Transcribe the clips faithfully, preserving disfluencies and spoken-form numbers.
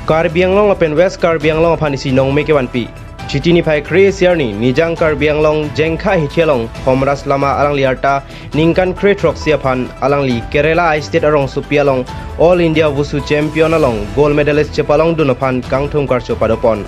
Karbi Anglong lapen West Karbi Anglong aphan isi nongme kevanpi. Chiti niphai kre-isi arni Nijang Karbi Anglong Jengkha hithi along Homraj Lama alangli arta ningkan kre-throksi aphan alangli Kerala I-State arongsopi along All India Wushu Champion along gold medalist chepalongdun aphan kangthum karcho padopon.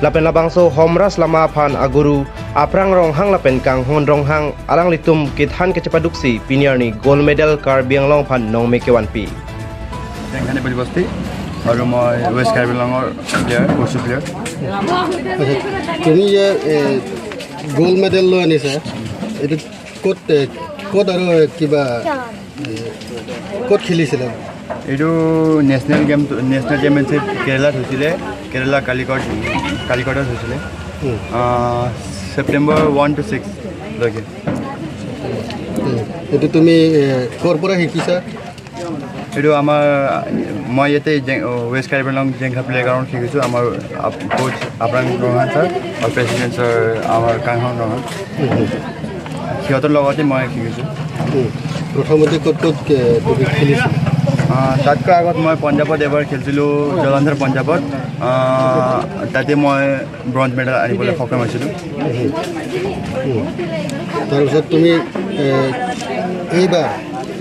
Lapen labangso Homraj Lama aphan aguru Aprang Ronghang lapen Kanghon Ronghang alanglitum kethan kachepaduksi pini arni gold medal Karbi Anglong aphan nongme kevanpi. Jengkhani Bali Basti, আৰু মই ৱেষ্ট কাৰ্বি আংলঙৰ প্লেয়াৰ, কচু প্লেয়াৰ। আচ্ছা, তুমি যে এ, gold medal লৈ আনিছা, এইটো ক'ত এ, ক'ত আৰু এ, কিবা এ, ক'ত খেলিছিলা? এইটো নেশ্যনেল গেম, নেশ্যনেল চেম্পিয়নশ্বিপ কেৰেলাত হৈছিলে। কেৰেলা কালিকট, কালিকটত হৈছিলে। উম, ছেপ্টেম্বৰ ওৱান টু ছিক্সলৈকে। উম। এইটো তুমি এ, ক'ৰ পৰা শিকিছা? এইটো আমাৰ, মই ইয়াতে জেং- ৱেষ্ট কাৰ্বি আংলং জেংখা প্লেগ্ৰাউণ্ড শিকিছোঁ। আমাৰ আপ- কোচ আপ্ৰাং ৰংহান ছাৰ আৰু প্ৰেচিডেণ্ট ছাৰ আমাৰ কাংহাং ৰংহান, সিহঁতৰ লগতে মই শিকিছোঁ। উম। প্ৰথমতে ক'ত ক'ত এ, তুমি খেলিছিলা? আহ, তাতকৈ আগত মই পঞ্জাৱত এবাৰ খেলিছিলোঁ, জলন্ধৰ পঞ্জাৱত। আহ, তাতে মই ব্ৰঞ্জ মেডেল আনিবলৈ সক্ষম হৈছিলোঁ। উম। তাৰপিছত তুমি এ, এইবাৰ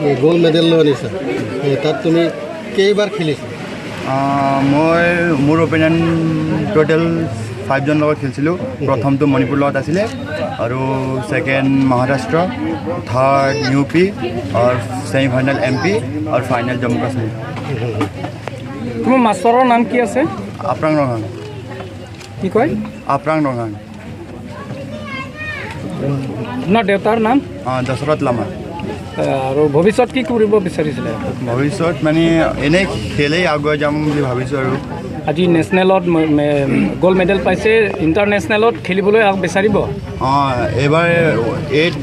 এ, গ'ল্ড মেডেল লৈ আনিছা, এ, তাত তুমি কেইবাৰ খেলিছা? আহ, মই মোৰ অপনেণ্ট টোটেল ফাইভজন লগত খেলিছিলোঁ। প্ৰথমটো মণিপুৰ লগত আছিলে, আৰু ছেকেণ্ড মহাৰাষ্ট্ৰ, থাৰ্ড ইউ পি, আৰু ছেমি ফাইনেল এম পি, আৰু ফাইনেল জম্মু কাশ্মীৰ। তোমাৰ মাষ্টৰৰ নাম কি আছে? আপ্ৰাং ৰংহাং। কি কয়? আপ্ৰাং ৰংহাং। আপোনাৰ দেউতাৰ নাম? আহ, দশৰথ লামা। এ, আৰু ভৱিষ্যত কি কৰিব বিচাৰিছিলে? ভৱিষ্যত মানে এনেই খেলেই আগুৱাই যাম বুলি ভাবিছোঁ আৰু। আজি নেশ্যনেলত ম- মে- গ'ল্ড মেডেল পাইছে, ইণ্টাৰনেশ্যনেলত খেলিবলৈ আগ বিচাৰিব? অ, এইবাৰ এইট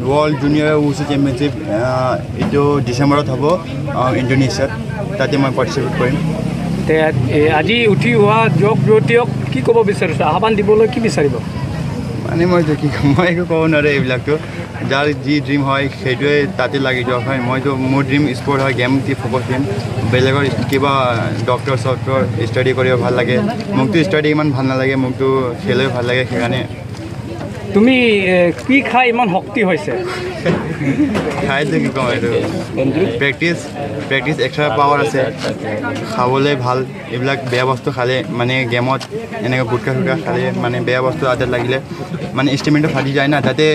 ৱৰ্ল্ড জুনিয়ৰ উছু চেম্পিয়নশ্বিপ, আহ, এইটো ডিচেম্বৰত হ'ব, আহ, ইণ্ডোনেছিয়াত। তাতে মই পাৰ্টিচিপেট কৰিম। তে এ, আজি উঠি অহা যুৱক যুৱতীক কি ক'ব বিচাৰিছে, আহ্বান দিবলৈ কি বিচাৰিব? মানে মই এতিয়া কি ক'ম, মই একো ক'ব নোৱাৰে এইবিলাকতো। যাৰ যি ড্ৰিম হয় সেইটোৱে তাতে লাগি যোৱা হয়। মইতো মোৰ ড্ৰিম স্পৰ্ট হয়, গেম দি ফ'কাছ দিম। বেলেগৰ কিবা ডক্টৰ চক্টৰ ষ্টাডি কৰিব ভাল লাগে, মোকতো ষ্টাডি ইমান ভাল নালাগে, মোকতো খেলেই ভাল লাগে। সেইকাৰণে তুমি এ, কি খাই ইমান শক্তি হৈছে? খাইতো কি ক'ম, এইটো প্ৰেক্টিছ, প্ৰেক্টিছ এক্সট্ৰা পাৱাৰ আছে। খাবলৈ ভাল, এইবিলাক বেয়া বস্তু খালে মানে গেমত এনেকৈ গুটখা চুটখা খালে মানে বেয়া বস্তু আদত লাগিলে মানে ষ্টেমিনাটো ফাটি যায় না। তাতে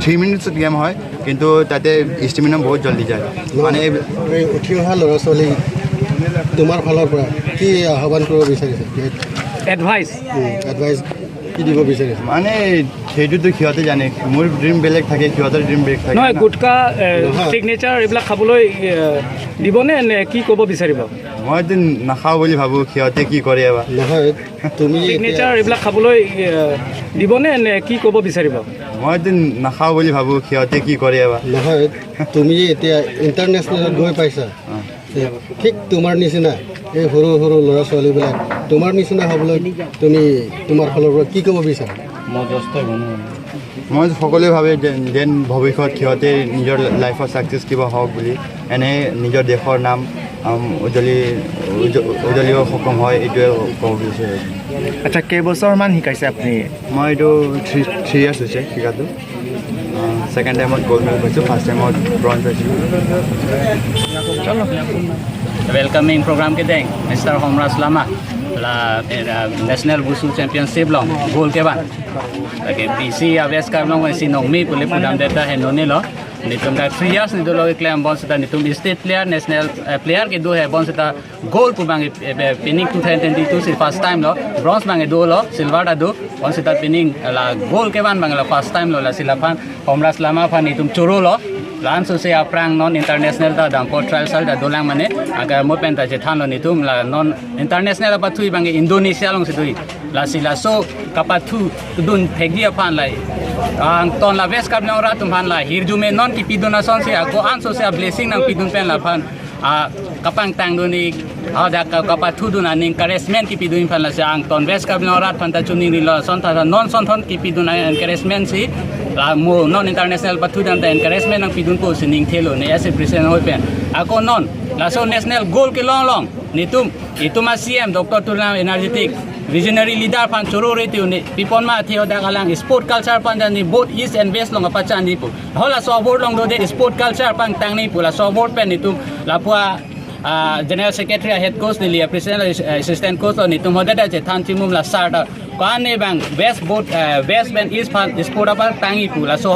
থ্ৰী মিনিটছত গেম হয়, কিন্তু তাতে ষ্টেমিনা বহুত জল্দি যায়। মানে এই এই উঠি অহা ল'ৰা ছোৱালী তোমাৰ ফালৰ পৰা কি আহ্বান কৰিব বিচাৰিছা? এডভাইচ? এডভাইচ কি দিব বিচাৰিছা? মানে সেইটোতো সিহঁতে জানে, মোৰ ড্ৰিম বেলেগ থাকে, সিহঁতৰ ড্ৰিম বেলেগ থাকে নহয়, না। গুটখা এ, নহয়। ছিগনেচাৰ এইবিলাক খাবলৈ এ, দিবনে নে কি ক'ব বিচাৰিব? মইতো নাখাওঁ বুলি ভাবোঁ, সিহঁতে কি কৰে এবাৰ। নহয়, তুমি এতিয়া ছিগনেচাৰ এইবিলাক খাবলৈ এ, দিবনে নে কি ক'ব বিচাৰিব? মইতো নাখাওঁ বুলি ভাবোঁ, সিহঁতে কি কৰে এবাৰ। নহয়, তুমি এতিয়া ইণ্টাৰনেশ্যনেলত গৈ পাইছা, ঠিক তোমাৰ নিচিনা এই সৰু সৰু ল'ৰা ছোৱালীবিলাক তোমাৰ নিচিনা হ'বলৈ তুমি তোমাৰ ফালৰ পৰা কি ক'ব বিচাৰা? মই সকলোৱে ভাবে যে যেন ভৱিষ্যত সিহঁতে নিজৰ লাইফত ছাকচেছ কিবা হওক বুলি, এনে নিজৰ দেশৰ নাম আম, উজ্জ্বলি উজ্জ- উজ্জ্বলিব সক্ষম হয়, এইটোৱে ক'ব বিচাৰিছোঁ। আচ্ছা, কেইবছৰমান শিকাইছে আপুনি? মই এইটো থ্ৰী থ্ৰী ইয়াৰ্ছ হৈছে শিকাটো। ছেকেণ্ড টাইমত গ'ল্ড মেডেল পাইছোঁ, ফাৰ্ষ্ট টাইমত ব্ৰঞ্জ পাইছিলোঁ। Welcoming program kedeng Mister Homraj Lama la eh, National Wushu Championship along gold kevan. Lake bisi a West Karbi Anglong isi nongme pule pudam deta henone lo. Netum dak three years netum lo klem bonseta netum state player, national eh, player kedo he bonseta gold pu abang eh, eh, pining two thousand twenty-two si first time lo, bronze abang do lo, silver ta do, bonseta pining la gold kevan abang la first time lo, lasi laphan Homraj Lama aphan netum choro lo. La-an sose aphrang non international ta dampo, trial sal ta dolang mane, agar mo pen ta chethan lo netum la non international apathu abang Indonesia alongsi do. Lasi laso kapathu dun phegi aphan la angton la West Karbi Anglong arat atum aphan la hirjume non kipidun asonsi ako-an sose a blessing nangpidun pen laphan a kapangtang dun ik, hadak ka- kapathu dun aning encouragement kipidun aphan, lasi angton West Karbi Anglong arat aphan ta choningri lo, ason ta non sonthon kipidun a encouragement si La mo non international pathu dam ta encouragement nangpidunpo si ning thelo ne as a president ahoi pen. Ako non laso national gold kelong along netum itum a C M Doctor Tuliram energetic visionary leader aphan choro reti une pipon ma athe hadak alang sport culture aphan ta ne both East and West along apachan nipo. Halaso award along do de sport culture aphan tang nipo, laso award pen netum lapu a, ah, General Secretary a head coach neli a president, eh, assistant coach lo netum hadak ta chethan chimum la sar ta ko-an ne bang West both, eh, West pen East aphan sport aphan tang nipo, laso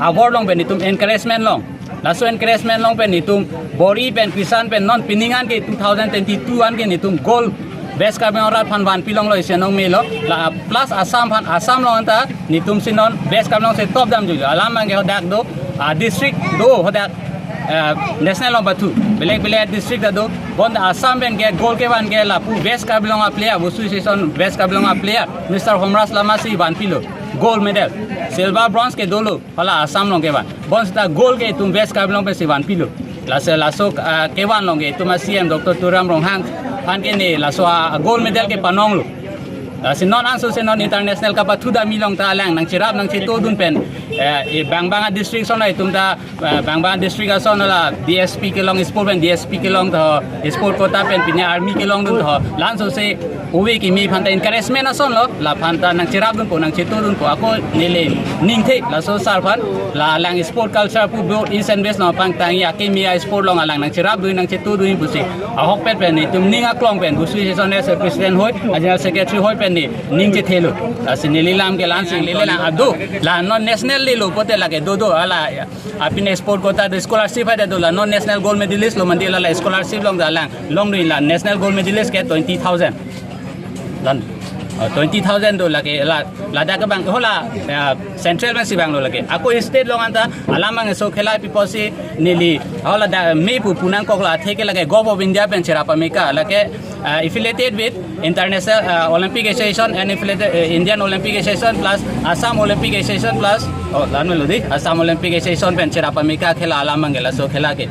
award along pen netum encouragement along. Laso encouragement along pen netum bor-i pen kosonsi pen non pining an ke two thousand twenty-two an ke netum gold West Karbi Anglong arat aphan vanpi longlo isi nong melo. La plus Assam aphan, Assam along ta netum si non West Karbi Anglong si top damjui. Alam abang ke hadak do, ah, district do hadak, ah, national along pathu. Belek belek district ta do. Bonta Assam pen ke gold kevan ke lapu West Karbi Anglong a player, Bosu Association West Karbi Anglong a player, Mister Homraj Lama si vanpilo gold medal. Silver, bronze ke dolo. Hala Assam along kevan. Bonsita gold ke itum West Karbi Anglong pensi vanpilo. Laso, laso, ah, kevan along ke itum a C M Doctor Tuliram Ronghang aphan ke ne laso, ah, gold medal ke panonglo. Lasi non anso si non international kapathu dam along ta alang nangcherap nangchetodun pen, eh, eh, bang bang a district ason itum ta, eh, bang bang a district ason la D S P kelong sport pen D S P kelong tho, sport quota pen pine army kelongdun tho. La anso si ove kimi aphan ta encouragement ason lo, la aphan ta nangcherapdunpo, nangchetodunpo. Ako neli ningthe laso sar aphan, la alang sport culture pu both East and West along aphan tangji, akimi a sport along alang nangcherapdun, nangchetodun pusi ahokpet pen netum ning aklong pen Bosu Association as a president ahoi, a general secretary ahoi pen ne ning chethelo. Lasi neli lam ke la-an si neli lam ado, la non national le lo pote lake do do hala, apin sport quota do, scholarship ada do, la non national gold medalist lo mandi, la, la scholarship along ta alang longdun, la national gold medalist ke twenty thousand. Lan, ah, twenty thousand do lake la, ladak ke bang hola, ah, central pen si vanglo lake. Ako state along anta alam abang so khela pipo si neli hola da me pu pu nangkok, la athe ke lake Govt of India pen cherap pame ke lake, ah, affiliated with International, ah, Olympic Association and affiliated, eh, Indian Olympic Association plus Assam Olympic Association plus, oh, la-an melo di, Assam Olympic Association pen cherap pame ke khela alam abang ke laso khela ke.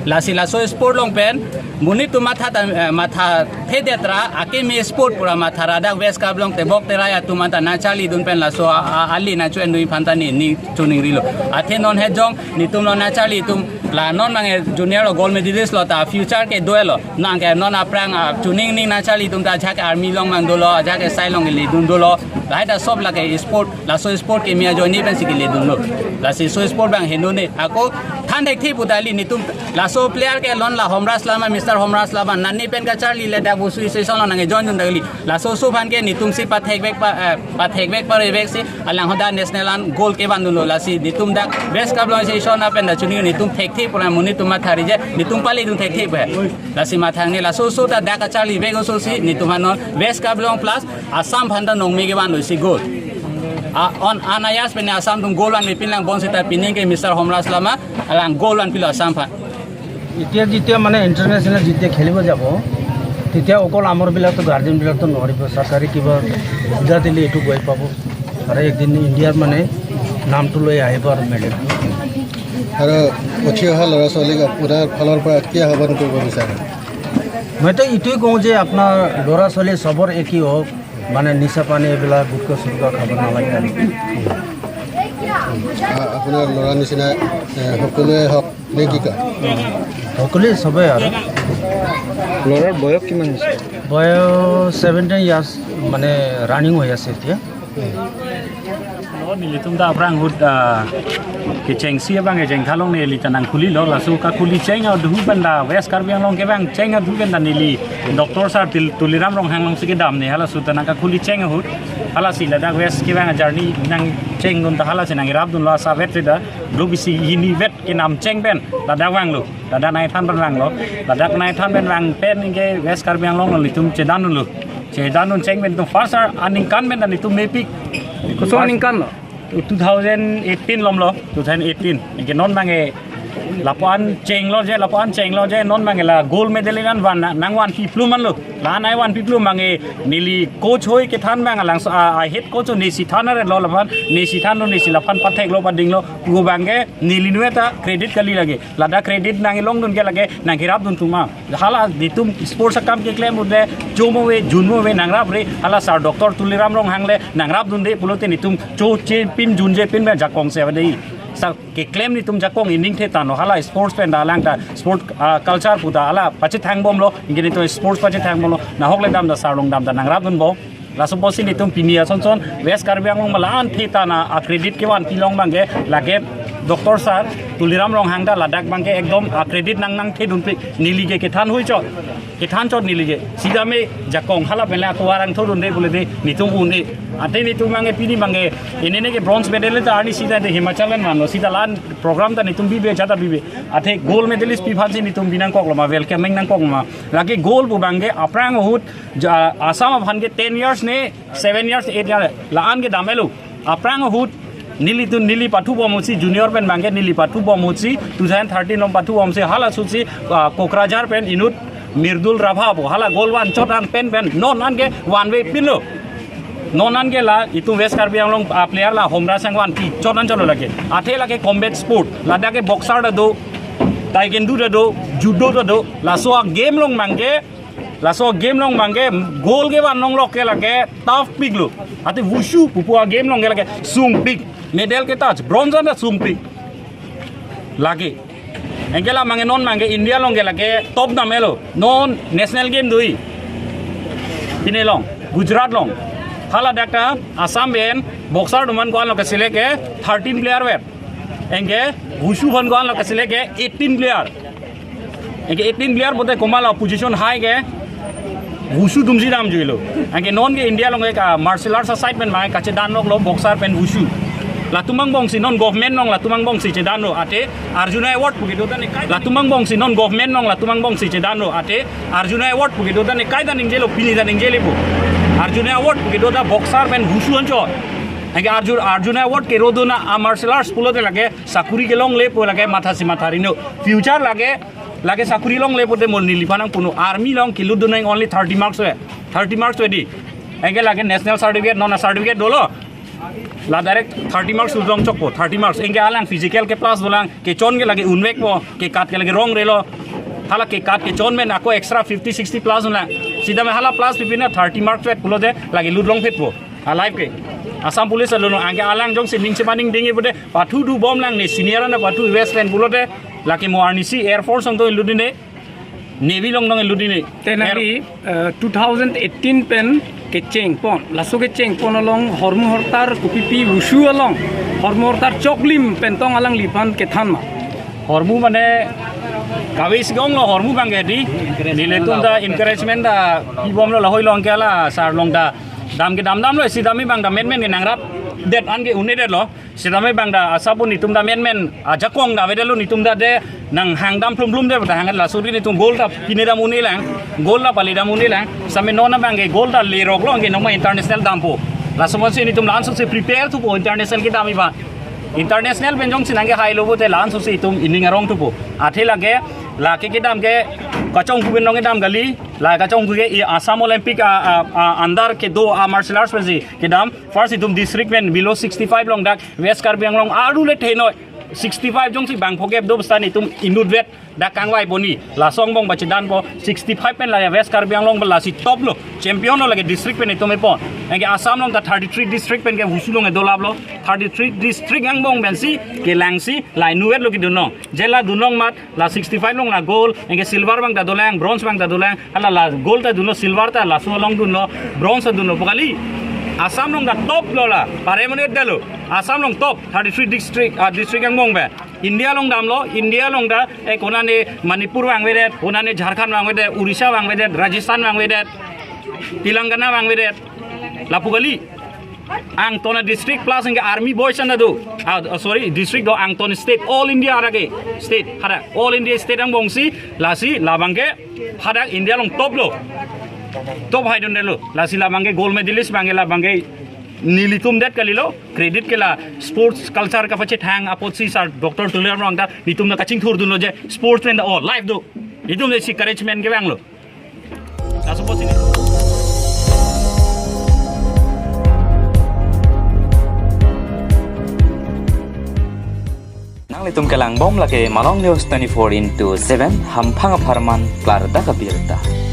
Lasi laso sport along pen monit atum matha ta, eh, mathathedet ra, akimi sport pura matha ra, dak West Karbi Anglong tebok terai atum anta nangcharlidun pen laso a, a, ali nangcho-endun aphan ta ne ning choningrilo. Athe non hejong netum lo nangcharli atum, la non abang ke junior lo gold medalist lo ta future ke do-et lo. Nang ke non aphrang, ah, chuning ning nangcharli atum ta ajahak army along abang dolo, ajahak S I along keledun dolo. Lahai ta sob lake sport, laso sport kimi ajoine pensi keledunlo. Lasi laso sport abang heno ne. Ako than thekthe pu ta kali netum, laso player ke lon la Homraj Lama, Mister Homraj Lama, nani pen kacharli le dak Bosu Association along nangkejoindun ta kali. Laso oso aphan ke netum si pathekvek pa, eh, pathekvek parevek si alang hadak national an gold kevandunlo. Lasi netum dak West Karbi Anglong Association apen ta chuni netum thekthe pura monit atum matha rije, netum paledun thekthe pu. Lasi matha ne laso oso ta dak kacharlivek oso si netum aphan non West Karbi Anglong plus Assam aphan ta nongme kevanlo isi gold. A, on anayas pen Assam atum gold vanve, pini lang bonsita pining ke Mister Homraj Lama alang gold vanpilo Assam aphan. এতিয়া যেতিয়া মানে ইণ্টাৰনেশ্যনেল যেতিয়া খেলিব যাব, তেতিয়া অকল আমাৰবিলাকতো গাৰ্জেনবিলাকতো নোৱাৰিব, চৰকাৰে কিবা সুবিধা দিলে এইটো গৈ পাব। আৰু একদিন ইণ্ডিয়াৰ মানে নামটো লৈ আহিব আৰু মেডেলটো। আৰু উঠি অহা ল'ৰা ছোৱালীক আপোনাৰ ফালৰ পৰা কি আহ্বান কৰিব বিচাৰে? মইতো এইটোৱে কওঁ যে আপোনাৰ ল'ৰা ছোৱালী চবৰ একেই হওক, মানে নিচা পানী এইবিলাক গুটখা চুটখা খাব নালাগে আৰু। আ-, আপোনাৰ ল'ৰা নিচিনা, এ, সকলোৱে হওক নে কি কয়? সকলোৱে চবেই আৰু। ল'ৰাৰ বয়স কিমান হৈছে? বয়স ছেভেণ্টিন ইয়াৰ্ছ মানে ৰানিং হৈ আছে এতিয়া। Lo nelitum ta aphrang ahut, ah, kechengsi abang kecheng thalong neli ta nangkhulilo, laso kakhuli cheng adhu pen ta West Karbi Anglong kevang cheng adhu pen ta neli Doctor Sir Til-, Tuliram Ronghang along si kedam ne, halaso ta nangkakhuli cheng ahut. Halasi ladak West kevang ajourney nangchengdun ta halasi nangrapdunlo, asa vet rida, do bisi hini vet kenam cheng pen ladak vanglo, ladak naithan pen vanglo, ladak naithan pen vang pen ke West Karbi Anglong nelitum chedandunlo. Chedandun cheng pen tum first ar aningkan pen ta netum mepik. Koson aningkan lo? Two thousand eighteen lom lo, two thousand eighteen. Anke non abang ke Lapu-an chenglo je, lapu-an chenglo je, non abang la gold medal inan van na, nangvanpi plum anlo. La nangvanpi plum abang neli coach hoi kethan abang alangso, a, a head coach nesi than aret lo lapu-an, nesi thanlo, nesi lapu-an patheklo, padinglo, pu abang neli nueta credit kali lake. Ladak credit nangkelongdun ke lake, nangkerapdun atum ma. Hala netum sports akam keklem ude, chomo ave, junmo ave, nangrapre, hala sir Doctor Tuliram Ronghang le, nangrapdunde, pulote netum chochepin junjepin abang jakong se ave dei. Sir keklem netum jakong ining the tanglo, hala sports pen ta alang ta, sport, ah, culture pu ta, hala pachethang bomlo, anke netum sports pachethang bomlo, nahok le dam ta, sir along dam ta, nangrapdunbom. Laso apotsi netum pini asonson West Karbi Anglong ma la-an the tana a credit kevanpi along abang ke lake Doctor Sir Tuliram Ronghang ta ladak abang ke ekdom a credit nang nangthedunpik, neli ke kethan hoi chot, kethan chot neli ke. Sitame jakong hala pen le ako arang thodunde pulote netum un-e. Ante netum abang ke pini abang ke inene ke bronze medal ta arni sita de Himachal an manlo, sita la-an program ta netum bibe, jata bibe. Ante gold medalist pi aphansi netum binangkoklo ma, welcoming nangkok ma. Lake gold pu abang ke aphrang ahut ja, Assam aphan ke ten years ne, seven years, eight years, la-an kedam elo. Aphrang ahut, neli tu, neli pathubom ahutsi, junior pen abang ke neli pathubom ahutsi, two thousand thirteen along pathubomsi, hala ahutsi, ah, Kokrajhar pen inut Mirdul Rabha pu, hala gold van chot an pen pen, non an ke vanvepinlo. Non an ke la, itum West Karbi Anglong, ah, player la, Homra Sangwan pi, chot an chotlo lake. Athe lake combat sport, ladak ke boxer ta do, taekwondo ta do, judo ta do, laso a game along abang ke, laso game along abang ke gold kevan longlok ke lake tough piklo. Ante wushu pupu a game along ke lake sungpik. Medal ke touch, bronze anta sungpik. Lake. Anke la abang ke non abang ke India along ke lake top dam elo. Non national game doi. Pine along, Gujarat along. Hala dak ta Assam pen boxer atum an ko-an lo keselect ke thirteen player vet. Anke wushu aphan ko-an lo keselect ke eighteen player. Anke eighteen player pote komat la position high ke wushu atumsi damjuilo. Anke non ke India along ke martial arts a side pen abang kachedanloklo boxer pen wushu. Latum angbongsi non government along latum angbongsi chedanlo ante Arjuna Award pu kedo ta ne kai. Latum angbongsi non government along latum angbongsi chedanlo ante Arjuna Award pu kedo ta ne kai ta ningjelo, pini ta ningjelepo. Arjuna Award pu kedo ta boxer pen wushu anchot. Anke Arjun, Arjuna Award kerodun a martial arts pulote lake sakuri kelongle pu lake mathasi matharino. Future lake, lake sakuri longle pote mo neliphan nangpuno. Army along kelutdun nang only thirty marks ave. Thirty marks ave dei. Anke lake national certificate, non a certificate dolo. La direct thirty marks lut long chokpo, thirty marks. Anke alang physical ke plus dolang, kechon ke lake unvekpo, kekat ke lake rongrelo. Hala kekat kechon pen ako extra fifty, sixty plus unlang. Sitame hala plus pipi na thirty marks vet pulote lake lut longphetpo. A life ke. Assam Police alun anke alang jongsi ning chemaningding ipude pathu dubomlang ne senior na pathu West pen pulote lake mo arnisi Air Force along dong lutdunde, Navy along dong lutdunde. Te Air nangli, eh, two thousand eighteen pen kechengpon. Laso kechengpon along hormu hortar kopipi wushu along hormu hortar choklim pen tong alangliphan kethan ma? Hormu mane kave si ong lo hormu abang ke dei. Nelitum ta encouragement ta pibomlo, lahei along ke la sir along ta dam kedam damlo, sitame abang ta menmen ke nangrapdet an ke un-edetlo. Sitame abang ta asap netum ta menmen ajakong ta avedetlo, netum ta de nanghang dam plum plum de ta hang, laso dei netum gold ta pine dam un-elang, gold ta pali dam un-elang. Sitame non abang ke gold ta leroklo, anke non ma international dampo. Laso amatsi netum la-an sose prepare thupo international kedam iba. International pen jongsi nangkehailo pote la-an sose itum ining arong thupo. Athe lake, lake kedam ke kachonghu pen nangkedam kali, la kachonghu ke i Assam Olympic a, a, a, under kedo a martial arts pensi kedam. First itum district pen below sixty-five along dak West Karbi Anglong aru le thenoi sixty-five jongsi bang phokep do basta netum inutvet dak kangvai poni. Laso angbong pachedanpo, sixty-five pen la West Karbi Anglong pen lasi top lo, champion lo lake district pen itum epon. Anke Assam along ta thirty-three district pen ke wushu along edolaplo, thirty-three district angbong pensi kelangsi la inutvet lo kedunlong. Je la dunlong amat la sixty-five along la gold, anke silver abang ta dolang, bronze abang ta dolang, hala la gold ta dunlo, silver ta laso along dunlo, bronze ta dunlo pu kali. Assam along ta top lo la, pare mane dalo. Assam along top, thirty-three district, ah, district angbong pen. India along damlo, India along ta, eh, konane Manipur vangvedet, konane Jharkhand vangvedet, Odisha vangvedet, Rajasthan vangvedet, Telangana vangvedet, lapu kali. Angton a district plus anke army boys anta do. Ah, sorry, district do, Angton state, all India hadak ke state, hadak all India state angbongsi, lasi labang ke hadak India along top lo. Top haidundelo. Lasi labang ke gold medalist abang ke labang ke Nelitum det kalilo, credit ke la sports culture kapachethang apotsi sir Doctor Tuliram Ronghang ta nelitum na kachingthur dunlo je sports pen ta o life do. Itum le si encouragement kevanglo. Laso apotsi ne. Nanglitum kelangbom lake Malong News twenty-four into seven, hamphang apharman klardak abirta.